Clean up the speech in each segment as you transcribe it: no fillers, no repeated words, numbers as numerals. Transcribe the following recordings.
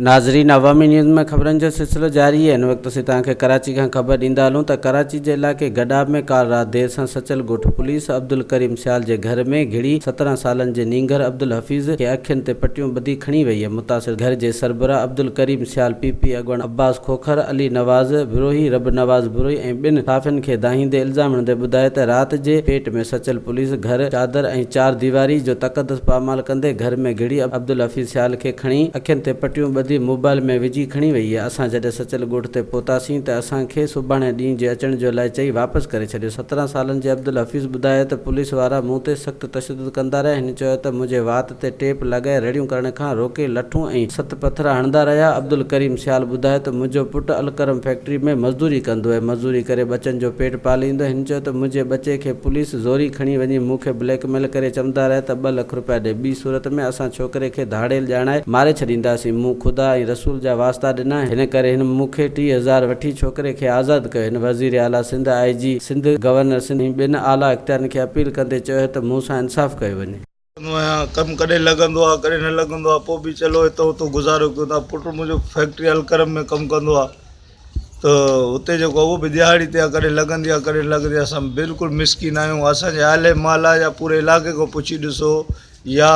ناظرين عوامي نيوز ۾ خبرن جو سلسلو جاري آهي هن وقت اسين توهان کي ڪراچي کان خبر ڏيندا هلون ته ڪراچي جي علائقي گڏاب ۾ ڪالهه رات دير سان سچل ڳوٺ پوليس عبدالڪريم سيال جي گهر ۾ گهڙي 17 سالن جي نينگر عبدالحفيظ کي اکين تي پٽيون ٻڌي کڻي وئي متاثر گهر جي سربراهه عبدالڪريم سيال پي پي اڳواڻ عباس کوکر، علي نواز بروهي، رب نواز بروهي ۽ ٻين صحافين کي دانهيندي الزام هڻندي ٻڌايو ته رات جي پيٽ ۾ سچل پوليس گهر چادر ۽ چار ديواري جو تقدس پامال ڪندي گهر ۾ گهڙي عبدالحفيظ سيال کي کڻي اکين تي پٽيون ٻڌي موبائل ۾ وجهي کڻي وئي اسان جڏهن سچل ڳوٺ تي پهتاسين ته اسان کي سڀاڻي ڏينهن جي اچڻ جو لاء چئي واپس ڪري ڇڏيو 17 سالن جي عبدالحفيظ ٻڌايو ته پوليس وارا مون تي سخت تشدد ڪندا رهيا هن چيو ته منهنجي وات تي ٽيپ لڳائي رڙيون ڪرڻ کان روڪي لٺون ۽ ست پٿر هڻندا رهيا. عبدالڪريم سيال ٻڌايو ته منهنجو پٽ الڪرم فيڪٽري ۾ مزدوري ڪندو آهي، مزدوري ڪري ٻچن جو پيٽ پاليندو آهي. هن چيو ته منهنجي ٻچي کي پوليس زوري کڻي وڃي مون کي بليڪ ميل ڪري چوندا رهيا ته ٻه لک روپيا ڏي، ٻي صورت ۾ اسان ڇوڪري کي ڌاڙيل ڄاڻائي ماري ڇڏينداسين. مون خدا ۽ رسول جا واسطا ڏنا، هن ڪري هن مون کي 3000 وٺي ڇوڪري کي آزاد ڪيو. هن وزير اعليٰ سنڌ، آء جي سنڌ، گورنر سنڌ ۽ ٻين اعليٰ اختيارين کي اپيل ڪندي چيو ته مون سان انصاف ڪيو وڃي. ڪندو آهيان ڪم ڪڏهن لڳندو آهي ڪڏهن نه لڳندو آهي پوء به چلو هتو هتو گذارو ڪيون ٿا پٽ منهنجو فيڪٽري الڪرم ۾ ڪم ڪندو آهي ته هتي جيڪو اهو به ڏهاڙي تي آهي ڪڏهن لڳندي آهي ڪڏهن نه لڳندي آهي اسان بلڪل مسڪين آهيون اسانجي اهل مال آهي يا پوري علائقي کان پڇي ڏسو يا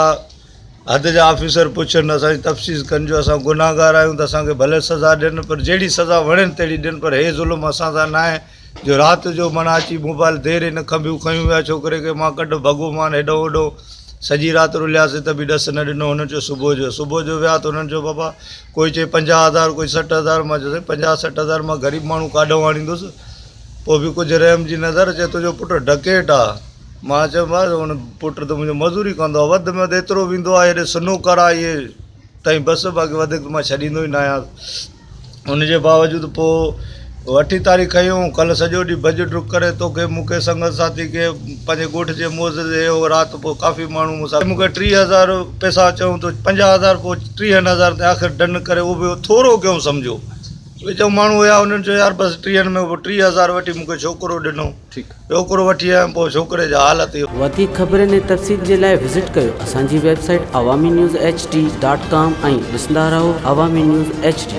حد جا آفيسر پڇن اسانجي تفصيص ڪن جو اسان گناهگار آهيون ته اسانکي ڀلي سزا ڏين پر جهڙي سزا وڻين تهڙي ڏين پر هي ظلم اسان سان نه آهي جو رات جو معنيٰ اچي موبائل دير هن کنڀيون کنيون ويا ڇوڪري کي مان ڪڍ ڀڳو مان هيڏو هوڏو سڄي رات رلياسين ته به ڏس نه ڏنو هنن چيو صبح جو صبح جو ويا ته هنن چيو بابا ڪوئي چئي پنجاهه هزار ڪوئي 60 هزار مان چيو سائين 50 60 هزار مان غريب ماڻهو ڪاڏئون آڻيندس پوء به ڪجهه رحم جي نظر چئي تنهنجو پٽ ڊڪيٽ آ مان چيو ماس هن پٽ ته منهنجو مزوري ڪندو آ وڌ ۾ وڌ ايترو ويندو آ هيڏي سنوڪر آ اهي تائين بس باقي وڌيڪ مان ڇڏيندو ئي نه آهيان ان جي باوجود پوء اٺين تاريخ کنيو ڪلهه سڄو ڏينهن ڀڄ ڊڪ ڪري توکي مون کي سنگت ساٿي کي پنهنجي ڳوٺ جي معزز هي هو رات پوء ڪافي ماڻهو مون سان مون کي 30 هزار پئسا چيون ته 50 هزار پوء ٽيهن هزار تي آخر ڊن ڪري اهو به ٿورو ڪيون سمجهو وچ ماڻهو هيا انهن چيو يار بس ٽيهن ۾ پوء 30 هزار وٺي مون کي ڇوڪرو ڏنو ڇوڪرو وٺي آيم پوء ڇوڪري جا حالت اهو. وڌيڪ خبرن ۽ تفصيل جي لاء وزٽ ڪيو اسان جي website Awami news H D dot com ۽ ڏسندا رهو عوامي نيوز ايڇ ڊي.